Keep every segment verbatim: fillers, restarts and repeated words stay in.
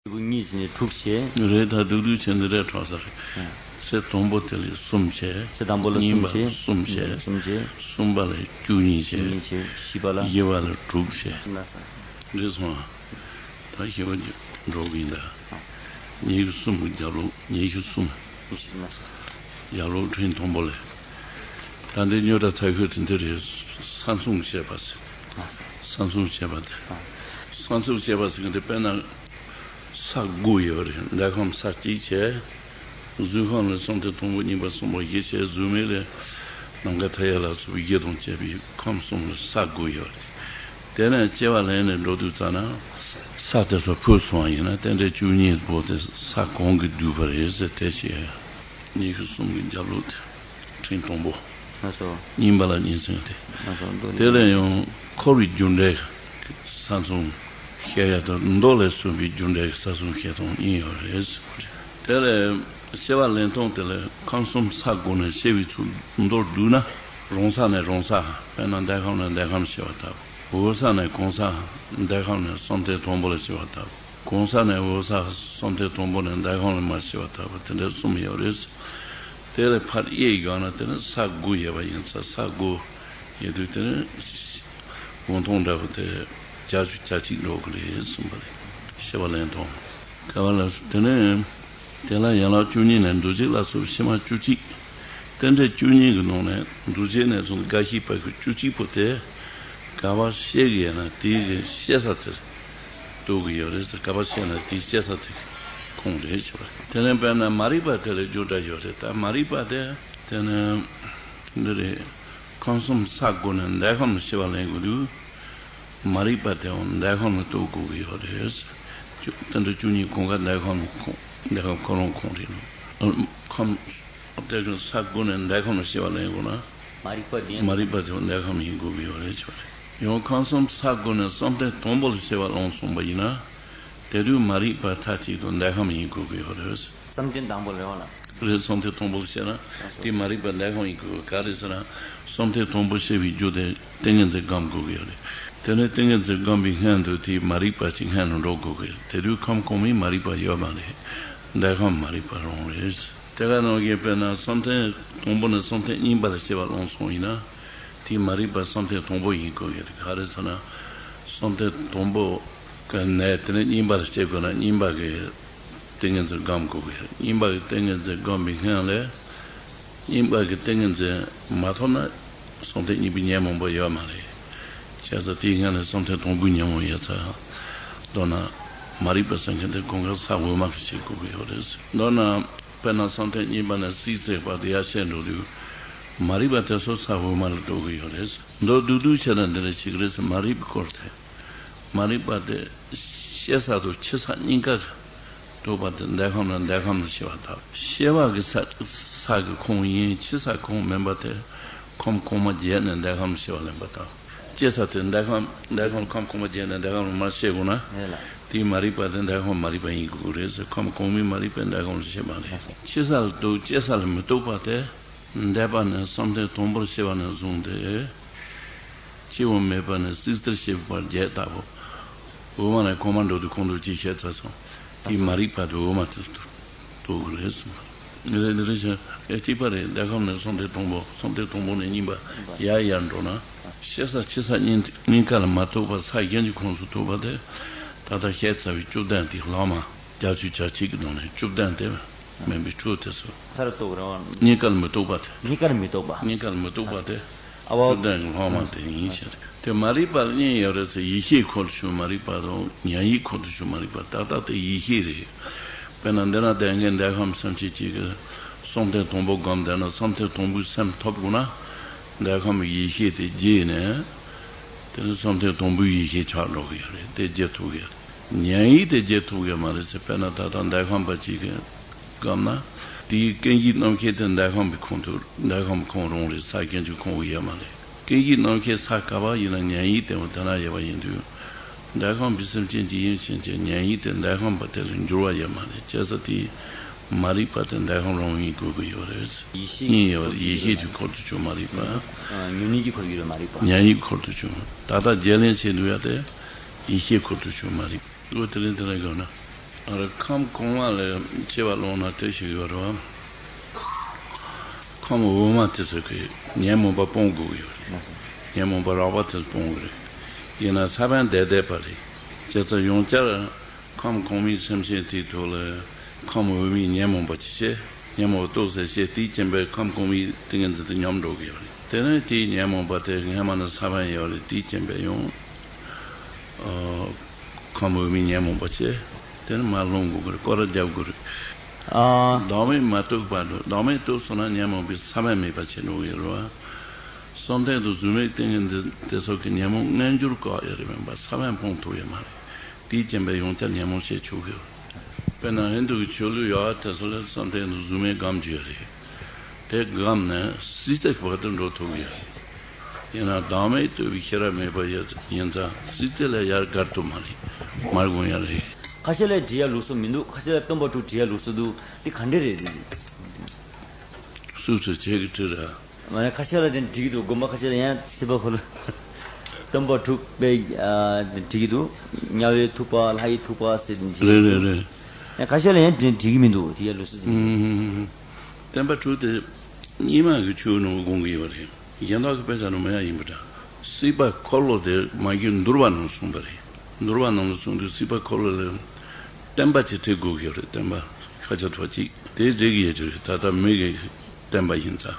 ལེའུ་གཉིས་ཀྱི་ནི་དྲུག་བྱས། རེད། ད་དུག་དུག་བྱས་འདི་འདྲ་གྲགས་ས་རེད། ཨ། ཚེ་དང་པོ་དེ་ལ་གསུམ་བྱས། ཚེ་དང་པོ་ལ་གཉིས་པ་ལ་གསུམ་བྱས། གསུམ་བྱས། གསུམ་བྱས། གསུམ་པ་ལ་བཅུ་གཉིས་བྱས། བཅུ་གཉིས་བྱས། བཞི་པ་ལ། བཞི་པ་ལ་དྲུག་བྱས། ལགས་སོ། རེད་སོང་ཨ། ད་བཞི་པ་འགྲོ་གི་ཡིན་ད། ལགས་སོ། ཉི་ཤུ་གསུམ་གྱི་རྒྱབ་ལོགས། ཉི་ཤུ་གསུམ། ལགས་སོ། རྒྱབ་ལོགས་ཕྲེང་དང་པོ་ལ། ད་འདི་རྙོག་དྲ་ཚ་ཤོས་དེ་འདི་རེད། ས་མཚུངས་བྱས་པ་ཟེར། ལགས་སོ། ས་མཚུངས་བྱས་པ་དེ། ལགས། ས་མཚུངས་བྱས་པ་ཟེར་གི་འདི་དཔེར་ན། ས་དགུ་ཡོད་རེད། འདས་ཁམས་ས་གཅིག་བྱས། གཟུགས་ཁམས་ལ་བསམ་གཏན་དང་པོ་གཉིས་པ་གསུམ་པ་བཞི་བྱས། གཟུགས་མེད་ལ་ནམ་མཁའ་མཐའ་ཡས་ལ་སོགས་པའི་བཞི་དང་བཅས་པའི་ཁམས་གསུམ་ལ་ས་དགུ་ཡོད་རེད། དེ་ནས་སྐྱེ་བ་ལེན་ནས་འགྲོ་དུས་ཙ་ན། ས་དེ་ཚོ་འཕོས་སོང་བ་ཡིན་ན་རྟེན་འབྲེལ་བཅུ་གཉིས་པོ་དེ་ས་གང་གིས་བསྡུས་པ་རེད་ཟེར་དེ་བྱས། ཉི་ཤུ་གསུམ་གྱི་རྒྱབ་ལོགས་དེ། ཕྲེང་དང་པོ། ལགས་སོ། གཉིས་པ་ལ་གཉིས་ཚན་དེ། ལགས་སོ། མདོ་ནས། དེ་ལས་ཡང་འཁོར་བའི་རྒྱུ་འབྲས་ཀྱི་ས་མཚུངས་བཤད་ཡ་དང་། མདོ་ལས་གསུངས་པའི་རྒྱུ་འབྲས་ཀྱི་ས་མཚུངས་བཤད་སྟངས་གཉིས་ཡོད་རེད། དེ་ལས་སྐྱེ་བ་ལེན་སྟངས་དེ་ལ་ཁམས་གསུམ་ས་དགུ་ནས་སྐྱེ་བའི་ཚུལ་མདོར་བསྡུས་ན། རང་ས་ནས་རང་ས། དཔེར་ན་འདས་ཁམས་ནས་འདས་ཁམས་སྐྱེ་བ་ལྟ་བུ། འོད་གསལ་ནས་གང་ས། འདས་ཁམས་ནས་བསམ་གཏན་དང་པོ་ལ་སྐྱེ་བ་ལྟ་བུ། གང་ས་ནས་འོད་གསལ། བསམ་གཏན་དང་པོ་ནས་འདས་ཁམས་ལ་མར་སྐྱེ་བ་ལྟ་བུ། དེ་འདྲ་གསུམ་ཡོད་རེད། དེ་ལས་ཕར་གཡས་བཞག་ན་དེ་ནི་ས་དགུ་ཡོད་པ་ཡིན་ཙང་། ས་དགུ་ཡོད་དུས་དེ་ནི་འོད་སྟོང་འདྲ་བོ་དེ་བརྒྱད་ཅུ་གྱ་གཅིག་འགྲོ་གི་རེད་གསུངས་པ་རེད། སྐྱེ་བ་ལེན་སྟངས། ག་བ་ལ་དེ་ནི། དེ་ལ་ཡན་ལག་བཅུ་གཉིས་ནས་འདུ་བྱེད་ལ་སོགས་ཕྱི་མ་བཅུ་གཅིག་རྟེན་འབྲེལ་བཅུ་གཉིས་ཀྱི་ནང་ནས་འདུ་བྱེད་ནས་བཟུང་རྒ་ཤི་བར་གྱི་བཅུ་གཅིག་པོ་དེ། ག་བ་བཤད་གི་ཡོད་ན་དེའི་གི་བཤད་ས་དེར་གཏུག་གི་ཡོད་རེད་ཟེར། ག་བ་བཤད་ན་དེའི་བཤད་ས་དེ་ཁོངས་རེད་ཟེར་བ་རེད། དེ་ནས་དཔེར་ན་མ་རིག་པ་དེ་ལ་རྒྱུ་འདྲ་ཡོད་རེད། ད་མ་རིག་པ་དེ་དེ་ནི་འདི་རེད། ཁམས་གསུམ་ས་དགུ་ནས་འདས་ཁམས་ལ་སྐྱེ་བ་ལེན་དགོས་དུས། མ་རིག་པ་དེའང་འདས་ཁམས་ལ་གཏུག་དགོས་ཀྱི་ཡོད་རེད། བཅུ། རྟེན་འབྲེལ་བཅུ་གཉིས་གང་ག་འདས་ཁམས་ཁོངས། འདས་ཁམས་ཁོ་རང་ཁོངས་རེད། ཁམས། དེ་གི་ས་དགུ་ནས་འདས་ཁམས་ལ་སྐྱེ་བ་ལེན་དགོས་ན། མ་རིག་པ་དེ། མ་རིག་པ་དེའང་འདས་ཁམས་ཡིན་དགོས་ཀྱི་ཡོད་རེད་ཟེར་བ་རེད། ཡང་ཁམས་གསུམ་ས་དགུ་ནས་བསམ་གཏན་དང་པོ་ལ་སྐྱེ་བ་ལེན་སོང་པ་ཡིན་ན། དེ་དུས་མ་རིག་པ་མཐའ་གཅིག་ཏུ་འདས་ཁམས་ཡིན་དགོས་ཀྱི་ཡོད་རེད། བསམ་གཏན་དང་པོ་ལ་ཡོང་ལ། རེད། བསམ་གཏན་དང་པོ་ལ་བཤད་ན། དེ་མ་རིག་པ་འདས་ཁམས་ཡིན་དགོས། ག་རེ་ཟེར་ན། བསམ་གཏན་དང་པོ་སྐྱེ་བའི་རྒྱུ་དེ་ཏིང་ངེ་འཛིན་སྒོམ་དགོས་ཀྱི་ཡོད་རེད། དེ་ནས་ཏིང་ངེ་འཛིན་སྒོམ་པའི་སྔོན་དུ་དེ་མ་རིག་པ་ཅིག་སྔོན་ལ་འགྲོ་དགོས་ཀྱི་ཡོད་རེད། དེ་དུས་ཁམས་གོང་མའི་མ་རིག་པ་ཡོད་མ་རེད། འདས་ཁམས་མ་རིག་པ་རང་རེད། དེ་ག་ནང་བཞིན་དཔེར་ན་བསམ་གཏན་དང་པོ་ནས་བསམ་གཏན་གཉིས་པ་ལ་སྐྱེ་བ་ལེན་སོང་ཡིན་ན། དེ་མ་རིག་པ་བསམ་གཏན་དང་པོ་ཡིན་དགོས་ཀྱི་རེད། ག་རེ་ཟེར་ན། བསམ་གཏན་དང་པོ་གི་ནས་དེ་ནས་གཉིས་པར་སྐྱེ་དགོས་ན་གཉིས་པ་གི་ཏིང་ངེ་འཛིན་སྒོམ་དགོས་ཀྱི་རེད། གཉིས་པ་གི་ཏིང་ངེ་འཛིན་སྒོམ་པའི་སྔོན་ལ། གཉིས་པ་གི་ཏིང་ངེ་འཛིན་མ་ཐོབ་ན་བསམ་གཏན་གཉིས་པའི་ཉོན་མོངས་པ་ཡོད་མ་རེད། བྱས་ཙང་དེའི་སྔོན་ལ་བསམ་གཏན་དང་པོའི་ཉོན་མོངས་ཡོད་ཙང་། མདོར་ན་མ་རིག་པ་ཟེར་མཁན་དེ་གང་ག་ས་འོག་མ་གི་བྱེད་དགོས་ཀྱི་ཡོད་རེད། མདོར་ན། དཔེར་ན་བསམ་གཏན་གཉིས་པ་ནས་སྲིད་རྩེ་བར་དུ་ཡར་བཤད་འགྲོ་དུས། མ་རིག་པ་དེ་ཚོ་ས་འོག་མ་ལ་གཏུག་གི་ཡོད་རེད། མདོར་བསྡུས་བསྡུས་བྱས་ན་འདི་འདྲ་ཞིག་རེད་ཟེར། མ་རིག་པའི་སྐོར་དེ། མ་རིག་པ་དེ་སྐྱེ་ས་དང་འཆི་ས་གཉིས་ཀ་གི་གཏུག་པ་དེ་འདས་ཁམས་ལ་འདས་ཁམས་ལ་སྐྱེ་བ་དང་། སྐྱེ་བ་གི་ས་ས་གི་ཁོངས་ཡིན། འཆི་ས་ཁོངས་མིན་པ་དེ་ཁམས་གོང་མ་བརྒྱད་ནས་འདས་ཁམས་ལ་སྐྱེ་བ་ལེན་པ་དང་། སྐྱེ་ས་དེ་འདས་ཁམས། འདས་ཁམས་ཁམས་གོང་མ་བརྒྱད་ནས་འདས་ཁམས་ལ་མར་སྐྱེ་དགོས་ན། རེད་ལ། དེའི་མ་རིག་པ་དེ་འདས་ཁམས་མ་རིག་པ་ཡིན་དགོས་ཀྱི་རེད་ཟེར། ཁམས་གོང་མའི་མ་རིག་པས་འདས་ཁམས་ལ་སྐྱེ་བ་རེད། འཆི་ས་ལ་གཏུག། སྐྱེ་ས་ལ་མི་གཏུག་པ་དེ། འདས་པ་ནས་བསམ་གཏན་དང་པོར་སྐྱེ་བ་ནས་བཟུང་སྟེ། སྐྱེ་བ་མེད་པ་ནས་སྲིད་རྩེར་སྐྱེ་བ་བར་བརྒྱད་ལྟ་བུ། འོག་མ་ནས་གོང་མར་འགྲོ་དུས་གོང་དུ་ཅིག་བཤད་ཚར་སོང་། དེའི་མ་རིག་པ་དེ་འོག་མ་དེར་གཏུག་གི་རེད་གསུངས། རེད་རེད་རེད་ཤག་ཨེ། གཅིག་པ་རེད། འདས་ཁམས་ནས་བསམ་གཏན་དང་པོ། བསམ་གཏན་དང་པོ་ནས་གཉིས་པ། ཡར་ཡར་འགྲོ་ན། སྐྱེ་ས་འཆི་ས་གཉིས་གཉིས་ཀ་ལ་མ་གཏུག་པ། ས་གཞན་གྱི་ཁོངས་སུ་གཏུག་པ་དེ། ད་ལྟ་བཤད་ཚར་བའི་བཅུ་བདུན་དེ་ལྷག་མ། བརྒྱད་ཅུ་གྱ་གཅིག་གི་ནང་ནས་བཅུ་བདུན་དེ་མིན་པའི་དྲུག་དེ་ཚོ། ཚར་གཏུག་རེད་བ། གཉིས་ཀ་ལ་མི་གཏུག་པ་དེ། གཉིས་ཀ་ལ་མི་གཏུག་པ། གཉིས་ཀ་ལ་མི་གཏུག་པ་དེ། ཨ་བ། བཅུ་བདུན་གྱི་ལྷག་མ་དེ་ཡིན་ཞེས་རེད། དེ་མ་རིག་པ་གཉིས་ཡོད་རེད་ཟེར། ཡིད་ཤེས་འཁོར་དུ་ཆུད་མ་རིག་པ་དང་ཉོན་ཡིད་འཁོར་དུ་ཆུད་མ་རིག་པ། ཏག་ཏག་དེ་ཡིད་ཤེས་རེད། དཔེར་ན་འདི་ན་བསྡད་མཁན་འདས་ཁམས་སེམས་ཅན་གཅིག་གིས་བསམ་གཏན་དང་པོ་བསྒོམས་བསྡད་ན། བསམ་གཏན་དང་པོའི་སེམས་ཐོབ་དགོས་ན། འདས་ཁམས་ཀྱི་ཡིད་ཤེས་དེ་བརྗེད་ནས། དེ་ནི་བསམ་གཏན་དང་པོའི་ཡིད་ཤེས་ཆགས་འགྲོ་གི་ཡོད་རེད། དེ་བརྗེད་ཐུབ་ཀྱི་ཡོད་རེད། ཉོན་ཡིད་དེ་བརྗེད་ཐུབ་ཀྱི་མ་རེད་ཟེར། དཔེར་ན་ད་ལྟ་འདས་ཁམས་པ་གཅིག་གིས་བསྒོམས་ན། དེའི་ཀུན་གཞིའི་རྣམ་ཤེས་དེ་འདས་ཁམས་པའི་ཁོངས་སུ། འདས་ཁམས་ཁོངས་རང་རེད། ས་གཞན་གྱི་ཁོངས་ཡོད་མ་རེད། ཀུན་གཞིའི་རྣམ་ཤེས་ས་ག་པར་ཡིན་ན་ཉོན་ཡིད་དེ་འོ་དེ་ན་ཡོད་པ་ཡིན་དུས། འདས་ཁམས་པའི་སེམས་ཅན་གྱི་ཡིན་ཕྱིན་ཆད་ཉོན་ཡིད་དེ་འདས་ཁམས་པ་དེ་ལ་འགྱུར་བ་ཡོད་མ་རེད། བྱས་ཙང་དེའི་མ་རིག་པ་དེ་འདས་ཁམས་རང་ཡིན་དགོས་ཀྱི་ཡོད་རེད། ཡིད་ཤེས། གཉིས་ཡོད་རེད། ཡིད་ཤེས་ཀྱི་འཁོར་དུ་ཆུད་མ་རིག་པ། ཨ། ཉོན་ཡིད་ཀྱི་འཁོར་གྱི་རེད་མ་རིག་པ། ཉོན་ཡིད་འཁོར་དུ་ཆུད། ད་ལྟ་བརྗེ་ལེན་བྱེད་འདུག་ཡ་དེ་ཡིད་ཤེས་འཁོར་དུ་ཆུད་མ་རིག་པ། འོ་དེ་རིང་དེ་ལ་དགོས་ན། ཨ་རེ། ཁམས་གོང་མ་ལ་སྐྱེ་བ་ལོངས་ན་དེ་ཞིག་ཡོད་རེད་བ། ཁམས་འོག་མ་དེ་ཚོ་གི་ཉོན་མོངས་པ་སྤོང་དགོས་ཀྱི་ཡོད་རེད། ཉོན་མོངས་པ་རགས་པ་དེ་ཚོ་སྤོང་དགོས་རེད། ཡིན་ན་ས་བོན་བསྡད་བསྡད་པ་རེད། བྱས་ཙང་ཡང་བསྐྱར་ཁམས་གོང་མའི་སེམས་ཅན་དེའི་ཐོག་ལ་ཁམས་འོག་མའི་ཉོན་མོངས་པ་ཅིག་བྱས། ཉོན་མོངས་པ་ཏོག་ཙམ་བྱས། དེའི་རྐྱེན་པས་ཁམས་གོང་མའི་ཏིང་ངེ་འཛིན་དེ་ཉམས་འགྲོ་གི་ཡོད་རེད། དེ་ནས་དེའི་ཉོན་མོངས་པ་དེ་སྔ་མ་ནས་ས་བོན་ཡོད་རེད། དེའི་རྐྱེན་པས་ཡང་ཨ་ཁམས་འོག་མའི་ཉོན་མོངས་པ་བྱས། དེ་ནས་མར་ལྷུང་དགོས་ཀྱི་རེད། སྐོར་ར་རྒྱབ་དགོས་རེད། ཨ། བདག་མེད་མ་གཏོགས་པ་འགྲོ། བདག་མེད་གཏོགས་སོང་ན་ཉོན་མོངས་པའི་ས་བོན་མེད་པ་བྱེད་འགྲོ་གི་ཡོད་རེད་བ། བསམ་གཏན་དང་གཟུགས་མེད་ཏིང་ངེ་འཛིན་དེ་ཚོ་གི་ཉོན་མོངས་མངོན་གྱུར་བཀག་ཡ་རེད། མིན་པ་ས་བོན་སྤོང་ཐུབ་ཡ་མ་རེད། དེའི་རྐྱེན་པས་ཡང་བསྐྱར་ཉོན་མོངས་སྐྱེ་ཆོག་གི་ཡོད། དཔེར་ན་ཧིན་དུ་གི་ཆོས་ལུགས་ཡག་དེ་ཚོ་ལ་བསམ་གཏན་དང་གཟུགས་མེད་སྒོམ་རྒྱུ་ཡོད་རེད། དེ་སྒོམ་ནས་སྲིད་རྩེ་བར་དུ་འགྲོ་ཐུབ་ཀྱི་ཡོད་རེད། ཡིན་ན་བདག་མེད་རྟོགས་པའི་ཤེས་རབ་མེད་པ་ཡིན་ཙང་སྲིད་རྩེ་ལས་ཡར་བརྒལ་ཐུབ་མ་རེད། མར་སྒོམ་ཡ་རེད། ཁ་ཤས་ལ་འབྲི་ཡ་ལུགས་སྲོལ་མི་འདུག་ཁ་ཤས་ལ་སྟོན་པ་དྲུག་འབྲི་ཡ་ལུགས་སྲོལ་འདུག་དེ་ག་འདྲ་རེད། སུ་སུ་ཁྱེད་ཀྱིས་འབྲི་ར། མ་ནས་ཁ་ཤས་ལ་དེ་འགྲིག་གི་འདུག་དགོན་པ་ཁ་ཤས་ལ་ཡང་སྲིད་པ་འཁོར་ལོ། སྟོན་པ་དྲུག་པའི་ཨ་འགྲིག་གི་འདུག་དམྱལ་བའི་ཐུབ་པ། ལྷ་ཡི་ཐུབ་པ་ཟེར་འགྲིག་གི་རེད་འདུག་རེད་རེད། ཡང་ཁ་ཤས་ལ་ཡང་འགྲིག་འགྲིག་གི་མི་འདུག་དེ་ཡ་ལུགས་སྲོལ་དེ། ཨུམ། སྟོན་པ་དྲུག་དེ་རྙིང་མ་གི་ཆོས་ནང་དགོངས་ཀྱི་ཡོད་རེད། གཞན་དག་གི་དཔེ་ཆ་ནང་མེད་ཡ་ཡིན་པ་འདྲ། སྲིད་པ་འཁོར་ལོ་དེ་མ་གཞི་འདུལ་བ་ནང་གསུངས་པ་རེད། འདུལ་བ་ནང་ལ་གསུངས་དུས་སྲིད་པ་འཁོར་ལོ་ལ་བརྟེན་པ་ཅིག་བྲི་དགོས་ཀྱི་ཡོད་རེད། བརྟེན་པ་ཤཱཀྱ་ཐུབ་པ་གཅིག་དེ་འགྲིག་གི་ཡོད་ཀྱི་རེད། ད་ལྟ་མི་གི་བརྟེན་པ་ཡིན་ཙང་།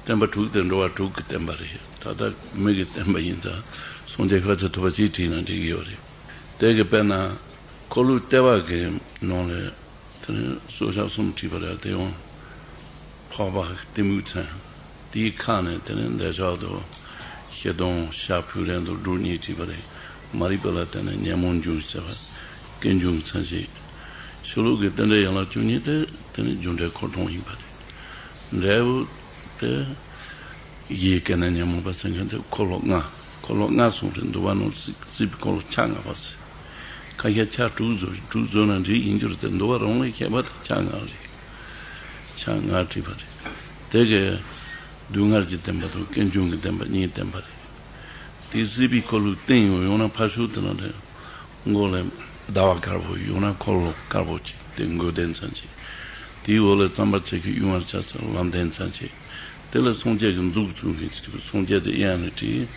སྟོན་པ་དྲུག་དེ་འགྲོ་བ་དྲུག་གི་བརྟེན་པ་རེད། ད་ལྟ་མི་གི་བརྟེན་པ་ཡིན་ཙང་སངས་རྒྱས་ཤཱཀྱ་ཐུབ་པ་གཅིག་བྲིས་ན་འགྲིག་གི་ཡོད་རེད། དེ་གི་དཔེར་ན་འཁོར་ལོའི་ལྟེ་བ་གི་ནང་ལ་དེ་ནས་སོ་ཤ་གསུམ་བྲིས་པ་རེད། དེ་ཡང་འཕགས་པ་གཏི་མུག་མཚོན། དེའི་ཁ་ནས་དེ་ནས་འདོད་ཆགས་དང་། ཞེ་སྡང་། ཤ་ཕུག་རོན་དང་སྦྲུལ་གཉིས་བྲིས་པ་རེད། མ་རིག་པ་ལ་བརྟེན་ནས་ཉོན་མོངས་འབྱུང་ཟེར་བ། ཀུན་འབྱུང་མཚོན་བྱེད། ཕྱི་ལོགས་ཀྱི་རྟེན་འབྲེལ་ཡན་ལག་བཅུ་གཉིས་དེ་དེ་ནི་རྒྱུ་འབྲས་འཁོར་གདོང་ཡིན་པ་རེད། འབྲས་བུ་དེ་གཞིའི་སྐད་ནས་ཉོན་མོངས་པ་མཚོན་མཁན་དེ་འཁོར་ལོ་ལྔ། འཁོར་ལོ་ལྔ་གསུངས་རེད། འདུལ་བ་ནང་སྲིད་སྲིད་པའི་འཁོར་ལོ་ཆ་ལྔ་པ་ཟེར། ཁ་ཤས་ཆ་དྲུག་བཟོ། དྲུག་བཟོས་ན་འགྲིག་ཡིན་རྒྱུ་རེད་དེ། འདུལ་བ་རང་ལས་མཁས་པ་དེ་ཆ་ལྔ་རེད། ཆ་ལྔ་བྲིས་པ་རེད། དེ་གའི་སྡུག་བསྔལ་གྱི་བདེན་པ་དང་ཀུན་འབྱུང་གི་བདེན་པ་གཉིས་བསྟན་པ་རེད། དེ་སྲིད་པའི་འཁོར་ལོའི་སྟེང་ཡང་ཡང་ན་ཕར་ཕྱོགས་དེ་ན་རེད། མགོ་ལ་ཟླ་བ་དཀར་པོ། ཡང་ན་འཁོར་ལོ་དཀར་པོ་གཅིག་དེ་མགོ་ལྡན་མཚོན་བྱེད། དེའི་འོག་ལ་རྩམ་པ་ཚལ་གྱི་གཡུང་བར་བྱ་ཟེར་ལམ་ལྡན་མཚོན་བྱེད། དེ་ལ་སངས་རྒྱས་ཀྱི་མཛུབ་བཙུགས་མཁན་ཅིག་སངས་རྒྱས་དེ་གཡས་ནས་བྲིས།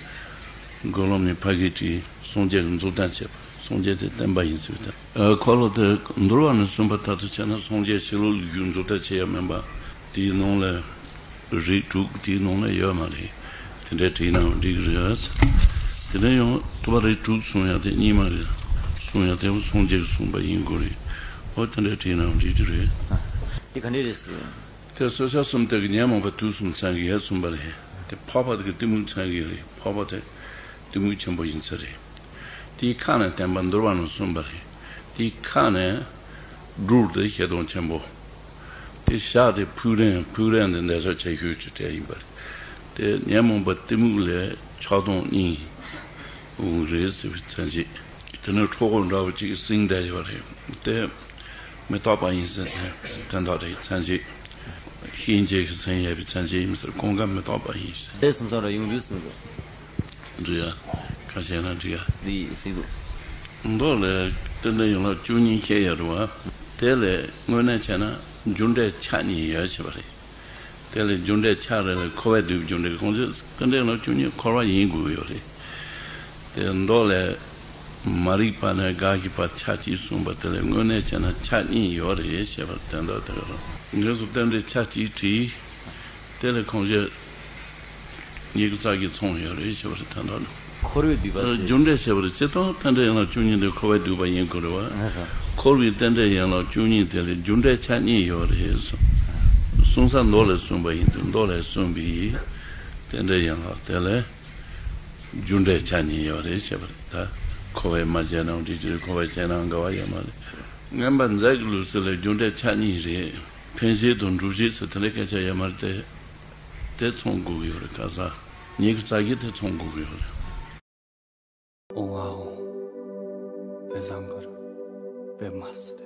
མགོ་ལོག་ནས་ཕ་གིར་བྲིས། སངས་རྒྱས་ཀྱི་མཛུབ་སྟོན་བྱས་པ། སངས་རྒྱས་དེ་བསྟན་པ་ཡིན་ཟེར་བ་དང་། ཨ། འཁོར་ལོ་དེ་འདུལ་བ་ནས་གསུངས་པ་ལྟར་དུ་བྱས་ན་སངས་རྒྱས་ཕྱི་ལོགས་ལ་བཞུགས། མཛུབ་སྟོན་བྱེད་ཡ་མིན་པ། དེའི་ནང་ལ་རིགས་དྲུག་དེའི་ནང་ལ་ཡོད་མ་རེད། དེ་འདྲའི་བྲིས་ནའང་འགྲིག་གི་རེད། དེ་ནས་ཡང་ཐུབ་པ་རིགས་དྲུག་གསུང་ཡ་དེ་རྙིང་མ་རེད། གསུང་ཡ་དེ་སངས་རྒྱས་ཀྱིས་གསུངས་པ་ཡིན་དགོས་རེད། འོ་དེ་འདྲའི་བྲིས་ནའང་འགྲིག་གི་རེད། དེ་ག་འདྲས་རེད་ཟེར། དེ་སོ་ཤ་གསུམ་དེ་གི་ཉོན་མོངས་པ་དུག་གསུམ་མཚོན་གྱི་ཡོད་གསུངས་པ་རེད། དེ་འཕགས་པ་དེ་གི་གཏི་མུག་མཚོན་གྱི་ཡོད་རེད། འཕགས་པ་དེ་གཏི་མུག་ཆེན་པོ་ཡིན་ས་རེད། དེའི་ཁ་ནས་བསྟན་པ་འདུལ་བ་ནང་གསུངས་པ་རེད། དེའི་ཁ་ནས་སྦྲུལ་དེ་ཞེ་སྡང་ཆེན་པོ། དེ་ཞག་དེ་ཕུག་རོན། ཕུག་རོན་དེ་འདོད་ཆགས་ཆེ་ཤོས་ཀྱི་གྲས་ཡིན་པ་རེད། དེ་ཉོན་མོངས་པ་གཏི་མུག་ལས་ཆགས་སྡང་གཉིས་འོང་གི་རེད་ཟེར་བའི་མཚོན་བྱེད། དེ་ནས་ཁྲོ་བོ་འདྲ་བོ་ཅིག་སྲིང་བསྡད་ཡོད་རེད། དེ་མི་རྟག་པ་ཡིན་ཟེར་ནས་དོན་དག་རེད། མཚན་བྱེད། གཤིན་རྗེ་གི་མཚན་ཡས་པའི་མཚན་བྱེད་ཡིན་ཟེར། གང་ག་མི་རྟག་པ་ཡིན་ཟེར། དེ་སོང་ཙང་ར་ཡོང་དུས་སོང་ཙང་། འདྲི་ཡ། ཁ་ཤས་ན་འདྲི་ཡ། འདི་ཡིན་སྲིད་དོ། མདོ་ལས་རྟེན་འབྲེལ་ཡན་ལག་བཅུ་གཉིས་བཤད་ཡོད་རེད་བ། དེ་ལས་དངོས་གནས་བྱས་ན་རྒྱུ་འབྲས་ཆ་གཉིས་ཡོད་བྱས་པ་རེད། དེ་ལས་རྒྱུ་འབྲས་ཆ་རེ་ལ་འཁོར་བའི་སྡུག་རྒྱུ་འབྲས་གང་ཅི། རྟེན་འབྲེལ་ཡན་ལག་བཅུ་གཉིས་འཁོར་བ་ཡིན་དགོས་ཀྱི་ཡོད་རེད། དེ་མདོ་ལས་མ་རིག་པ་ནས་རྒ་ཤི་བར་ཆ་གཅིག་གསུངས་པ་དེ་ལས་དངོས་གནས་བྱས་ན་ཆ་གཉིས་ཡོད་རེད་ཞེས་པར་དོན་དག་དེ་རེད། ངེས་སུ་རྟེན་འབྲེལ་ཆ་གཅིག་བྲིས། དེ་ལས་གང་ཅི། ཉིས་ཀ་རྩ་བཞི་ཚང་ཡོད་རེད་ཞེས་པ་རེད། དོན་དག་ནི། འཁོར་བའི་སྡུག་པ་ཟེར། རྒྱུ་འབྲས་བྱས་པ་རེད། སྤྱིར་བཏང་རྟེན་འབྲེལ་ཡན་ལག་བཅུ་གཉིས་འདི་འཁོར་བའི་སྡུག་པ་ཡིན་དགོས་རེད་བ། ལགས་སོ། འཁོར་བའི་རྟེན་འབྲེལ་ཡན་ལག་བཅུ་གཉིས་དེ་ལས་རྒྱུ་འབྲས་ཆ་གཉིས་ཡོད་རེད་གསུངས། གསུང་ས་མདོ་ལས་གསུངས་པ་ཡིན་དུས་མདོ་ལས་གསུངས་པའི་རྟེན་འབྲེལ་ཡན་ལག་དེ་ལས་རྒྱུ་འབྲས་ཆ་གཉིས་ཡོད་རེད་ཞེས་པ་རེད། ད་འཁོར་བས་མ་བྱས་ནའང་འགྲིག་གི་རེད། འཁོར་བས་བྱས་ནའང་འགལ་བ་ཡོད་མ་རེད། མངོན་པ་མཛད་ཀྱི་ལུགས་སྲོལ་ལས་རྒྱུ་འབྲས་ཆ་གཉིས་རེད། འཕེན་བྱེད་དང་འགྲུབ་བྱེད་ཟེར་དེ་འདྲའི་སྐད་ཆ་ཡོད་མ་རེད་དེ། དེ་ཚང་དགོས་ཀྱི་ཡོད་རེད། ཁ་སང་ཉིས་ཀ་རྩ་བཞི་དེ་ཚང་དགོས་ཀྱི་ཡོད་རེད། ཨོ་ཨ་ཨོ། དཔེ་བཟང་གི་རེད། དཔེ་མ་སྲིད།